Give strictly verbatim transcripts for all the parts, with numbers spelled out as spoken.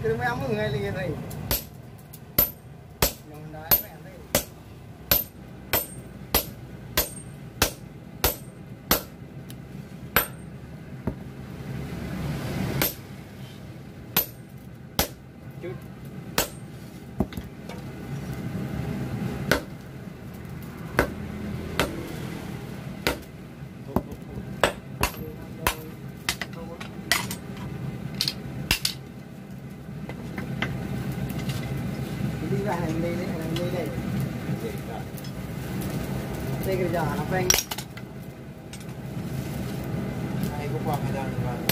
Keuneuk meunyoe ngai lé ngai. Nyang na meh lé. Cut. Jadi lah, yang ni, yang ni, ni. Saya kerja, apa yang Hai, kupah kadang, Bang.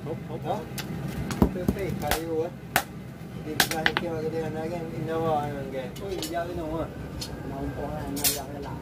Hop, hop. Ha? Putih kayu, eh. Di sebelah itu ada yang lain, Innova yang ke. Oh, iya, Innova. Nampak kan, nak jalan lah.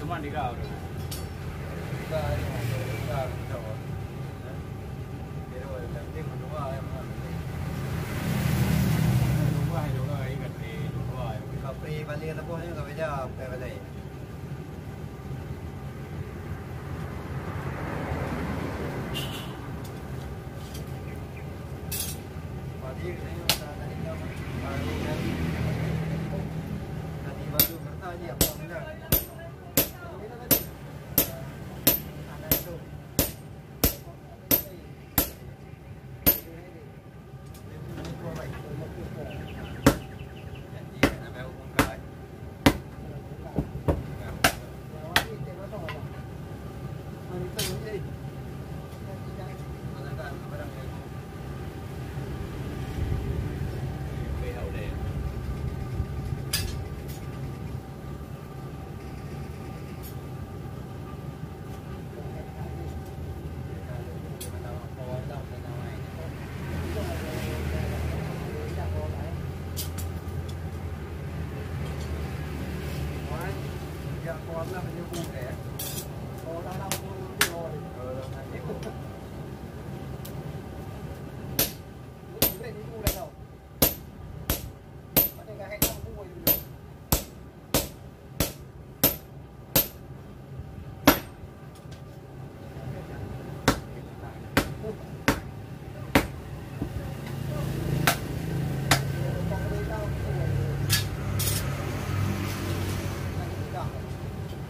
Cuma tiga orang. Tiga orang, tiga orang. Tiga orang, tapi menua yang mana? Menua yang orang ingat ni, menua yang. Kapri balik lepas ni, kau beda, bukan balik.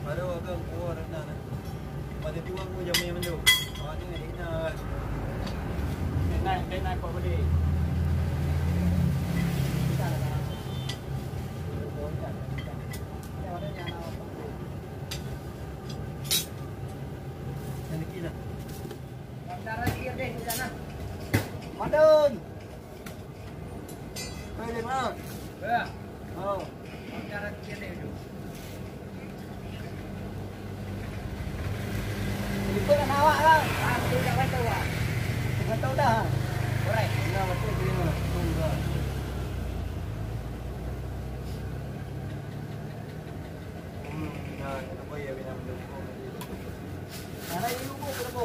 Baru akan keluar dah. Pada tuan pun jamé mandum. Awak ni nak hina kan. Tenang, tenang kau boleh. Yang ni nak. Mandun. Hai, Mak. Ya. Oh. Ikut anak awak lah. Ah, betul tak bantu, ah. Bantu dah. Correct. Nah, betul dia. Betul dah. Hmm, nah, kenapa ya, bina benda ni? Karena ini lupa, kenapa?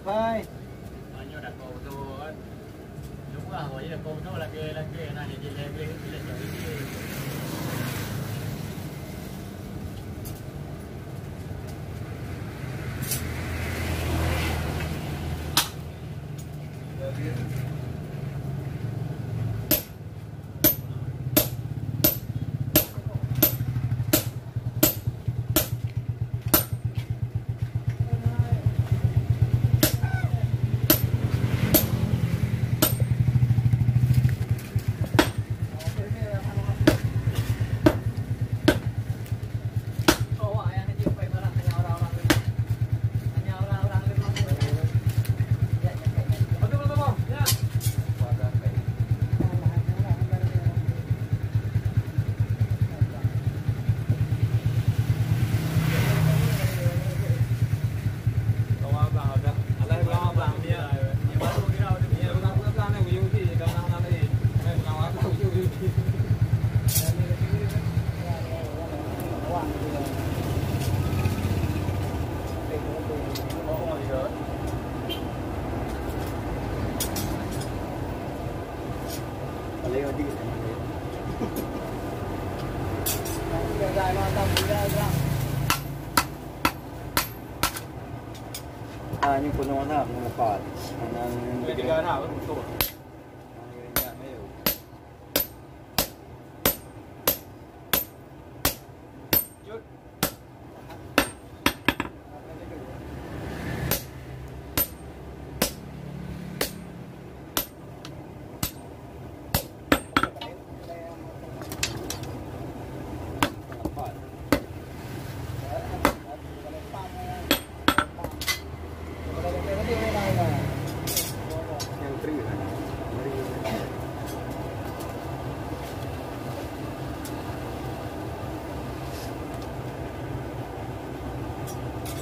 Hai. Nyoe dah kau beutôi kan. Lupa kau je dah kau beutôi lagi-lagi nak jadi lagi. Nyoe peunoh that, peunoh pat. Nang tiga dah, betul.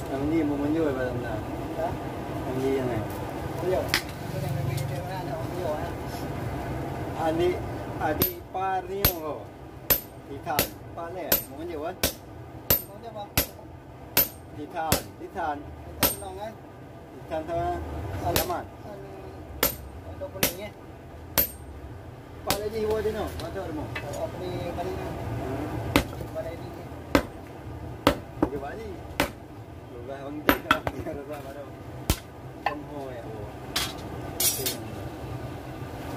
Yang ni mau menjual barang dah. Yang ni yang ni. Adik, adik par ni kau. Titan, pat lé, meukeunyoe, eh? Titan, Titan. Titan sama Salman. Pat lé jih, wo, di no, mantap, demo. Oke, balik. Udah bangkit dah. Udah baru. Tengok ya, oh.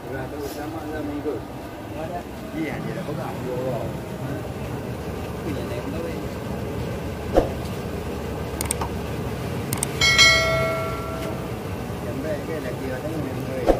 Udah tu sama lah minggu. Iya, dia dah pegang. Oh. Punya neng tu, eh. Yang baik ke lagi ada yang baik.